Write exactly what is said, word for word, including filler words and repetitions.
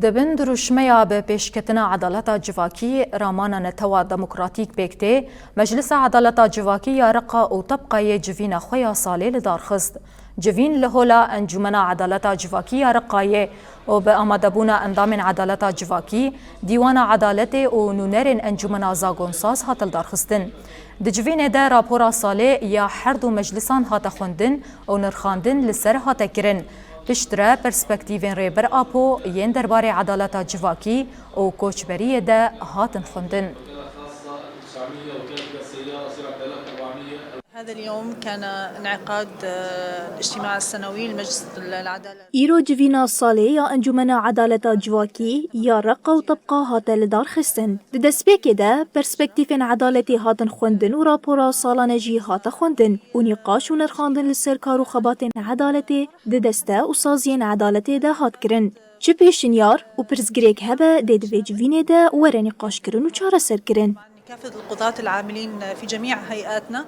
Di bin dirûşmeya bi pêşketina edaleta civakî, ramana Netewa Demokratîk pêk tê, Meclisa Edaleta Civakî ya Reqa û Tebqa yê civîna xwe ya salê li dar xist. Civîn li hola Encûmena Edaleta Civakî ya Reqayê û bi amadebûna endamên Edaleta Civakî, Dîwana Edaletê û nûnerên Encûmena Zagonsaz hate lidarxistin. Di civînê de rapora salê ya her du meclisan hate xwendin û nirxandin li ser hate kirin. Piştre perspektîvên Rêber Apo yên derbarê edaleta civakî û koçberiyê de hatin xwendin. هذا اليوم كان انعقاد، آه، الاجتماع السنوي لمجلس العدالة. Îro civîna salê ya Encûmena Edaleta Civakî ya Reqa û Tebqa hate lidarxistin. Di destpêkê de perspektîfên edaletê hatin xwendin û rapora salane jî hate xwendin û nîqaş û nirxandin li ser kar û xebatên edaletê di deste û saziyên edaletê de hat kirin. Çi pêşinyar û pirsgirêk hebe dê di vê civînê de were nîqaşkirin û çareserkirin. كافة القضاة العاملين في جميع هيئاتنا.